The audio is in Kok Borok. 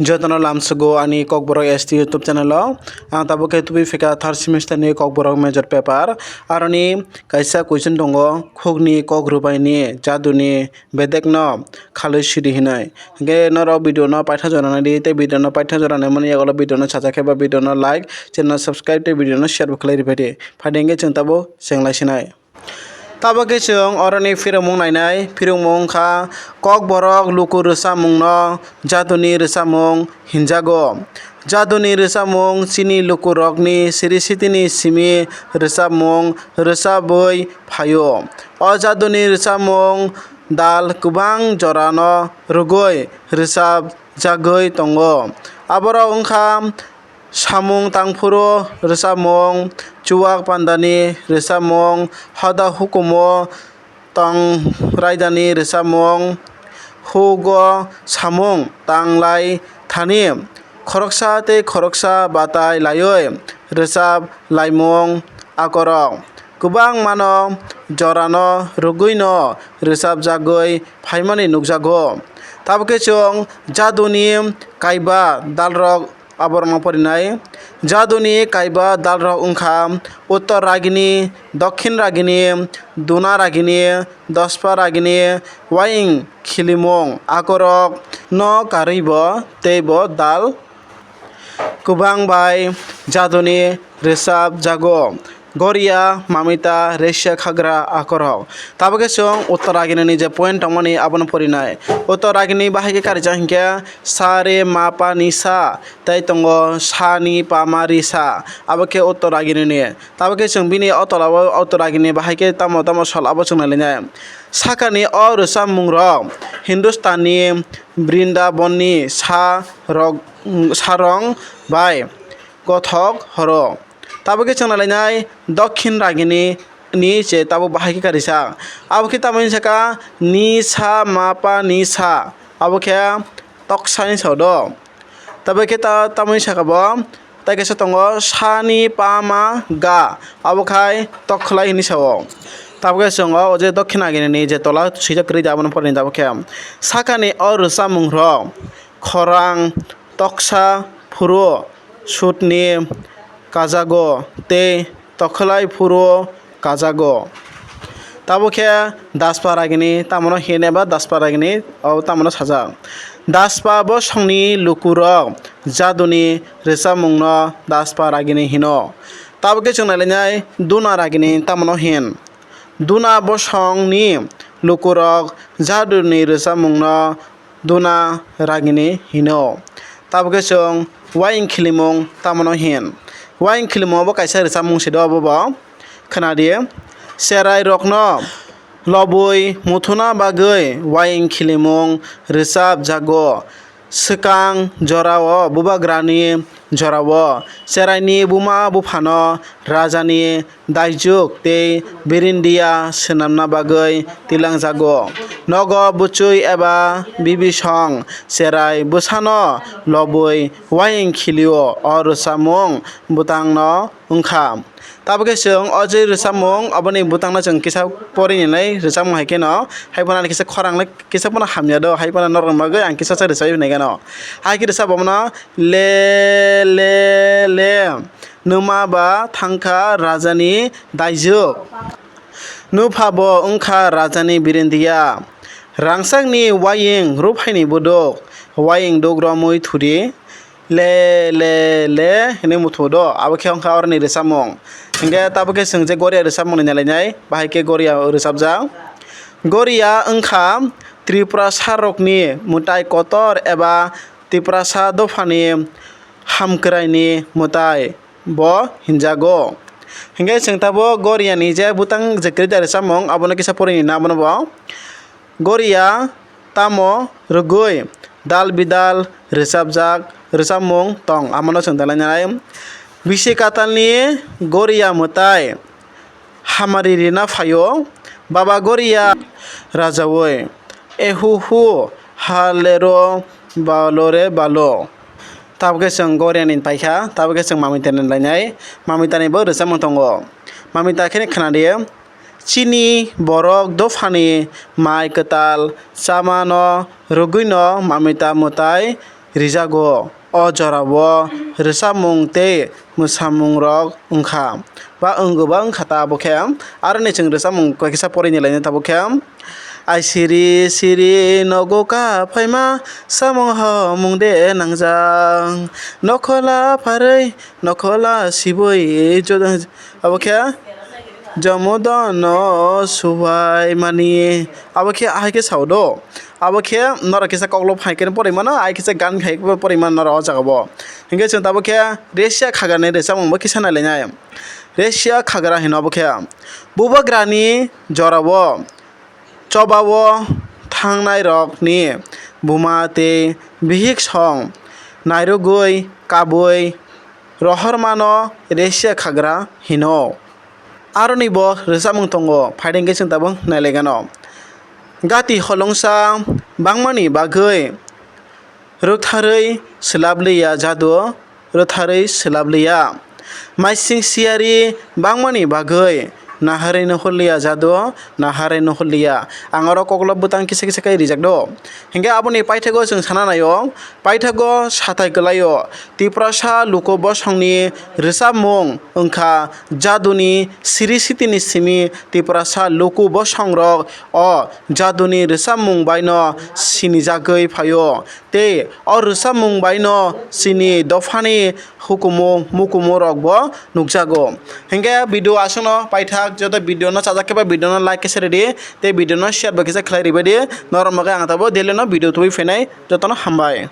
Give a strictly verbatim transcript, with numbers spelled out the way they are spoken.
Jotono lamsugo ani Kokborok S T YouTube channel o. Ang tabuk khe tubui phika third semester ni Kokborok major paper. Aroni kaisa question tongo, khukni kok rwbaini jaduni bedekno khalwi sidi hinwi. Hwnkhe norok video no paitha jora nai di, tei video no paitha jora naimani yagulo video no sajak khe ba video no like, channel no subscribe tei video no share bo khlai rwbai di. Phaidi hwnkhe chwng tabuk chwng lai sinai. Tabuk khe chwng oroni phirokmung nainai. Phirokmung wngkha Kokborok luku rwchapmungno jaduni rwchapmung hinjago. Jaduni rwchapmung chini lukurokni siri sitini simi rwchapmung rwchabwi phaio. O jaduni rwchapmung dal kwbang jorano rwgwi rwchapjagwi tongo. Aborok wngkha samung tangphuru rwchapmung, chuwak pandani rwchapmung, hoda hukumu tong raidani rwchapmung, hugo samung tanglai thani, khoroksa tei khoroksa batai laiwi rwchap laimung akorok. Kwbangmano jorano rwgwino rwchapjagwi phaimani nukjago. Tabukhe chwng jaduni kaiba dalrok aborokno porinai. Jaduni kaiba dalrok wngkha Uttor Ragini, Dokhin Ragini, Duna Ragini, Dospa Ragini, Waing Khilimung akorokno karwibo teibo dal kwbang bai jaduni rwchapjago. Goria, Mamita, Resia, Khagra akorok. Tabukhe chwng Uttor Ragini ni je point tongmani abono porinai. Uttor Ragini bahai khe karijak hinkhe sa, re, ma, pa, ni, sa, tei tongo sa, ni, pa, ma, ri, sa. Abo khe Uttor Ragini ni. Tabukhe chwng bini o tola o Uttor Ragini bahai khe tamo tamo sol abo chwng nailainai. Sakani o rwchapmungrok Hindustani Brindabonni sa rok, sa rong bai gothok horo. Tabukhe chwng nailainai Dokhin Ragini ni je tabuk bahai khe karijak. Abo khe tamo hinwi sakha ni, sa, ma, pa, ni, sa. Abo khe toksa hinwi sao do. Tabukhe ta-, tamo hinwi sakha bo. Tai kaisa tongo sa, ni, pa, ma, ga. Abo khai tokhlai hinwi sao. Tabukhe chwng o je Dokhin Ragini ni je tola swijak kwrwi da abono porni tabukhe. Sakani o rwchapmungrok khorang, toksa, phuru, sutni kajago tei tokhlai phuru kajago. Tabukhe Daspa Ragini tamono hin eba Daspa Ragini o tamono sajak. Daspa bosongni lukurok jaduni rwchapmungno Daspa Ragini hino. Tabukhe chwng nailainai Duna Ragini tamono hin. Duna bosongni lukurok jaduni rwchapmungno Duna Ragini hino. Tabukhe chwng Waing Khilimung tamono hin. Waing Khilimung obo kaisa rwchapmung se do obo bo. Khwnadi, cherai rokno lobwi muthuna bagwi Waing Khilimung rwchapjago. Swkang jorao bubagrani jorao cheraini buma buphano rajani daijuk tei birindia swnamna bagwi tilangjago. Nogo bwchwi eba bibisong cherai bwsano lobwi Waing Khilio o rwchapmung bwtangno wngkha. Tabukhe chwng o je rwchapmung, aboni bwtangno chwng kisa porinai rwchapmung hai kheno, hai phano ani kisa khorang le kisa phano hamya do, hai phano norok ni bagwi ang kisa sa rwchapwi phai nai kheno. Hai khe rwchap bomono, le, le, le, nwma ba thangkha rajani daijuk. Nupha bo wngkha rajani birindia. Rangsakni waying ruphaini buduk, waying duk romwi thudi. Le, le, le, hinwi muthugo do, abo khe wngkha oroni rwchapmung. Hinkhe tabukhe chwng je Goria rwchapmungni nailainai, bahai khe Goria rwchapjak. Goria wngkha Tiprasarokni mwtai kotor eba Tiprasa dophani hamkwraini mwtai bo hinjago. Hinkhe chwng tabuk Goriani je bwtang je kwrwi da rwchapmung, abono kisa porini na abono bo. Goria tamo rwgwi dal bidal rwchapjak rwchapmung tong, amono chwng dalai nanai. Bisi katalni Goria mwtai hamari rina phaio, Baba Goria rajaui, ehu hu, ha lero, balo re balo. Tabukhe chwng Goriani paikha, tabukhe chwng Mamitani lainai, Mamitani bo rwchapmung tongo. Mamita kheno khwnadi. Chini borok dophani mai kwtal chamano rwgwino Mamita mwtai rijago. O jorao rwchapmung tei mwsamungrok wngkha ba wngwba wngkha ta abo khe. Aroni chwng rwchapmung kisa porini lainai tabuk khe. Ai siri siri nogo ka phaima, samung homung de nangjak. Nokhola pharwi nokhola sibui jo-, abo khe jomodono subai mani. Abo khe ahai khe sao do. Abo khe norok kisa koklo phai khe porimano, ai kisa gan khai porimano norok o jaga bo. Hinkhe chwng tabuk khe Russia khagra ni rwchapmung bo kisa nailainai. Russia khagra hino abo khe bubagrani jorao chobao thangnairokni buma tei bihik song nairugwi kabwi rohormano Russia khagra hino. Aroni bo rwchapmung tongo, phaidi hwnkhe chwng tabuk nailaigano. Gati holongsa bangmani bagwi rwktharwi swlap liya jadu, rwktharwi swlap liya. Maising siyari bangmani bagwi naharwi nuhur liya jadu, naharwi nuhur liya. Ang oro koklo bwtang kisa kisa khe rijak do. Hinkhe aboni paithago chwng sana naio, paithago sathai kwlaio. Tiprasa luku bosongni rwchapmung wngkha jaduni siri sitini simi Tiprasa luku bosongrok o jaduni rwchapmung baino sinijagwi phaio. Tei o rwchapmung baino chini dophani hukumu mukumu rokbo nukjago. Hinkhe video aswkno paithak, joto video no chajak khe ba video no like khe share di, tei video no share bo kisa khlai ribai di. Norok bagwi ang tabuk daily no video tubui phainai, jotono hambai.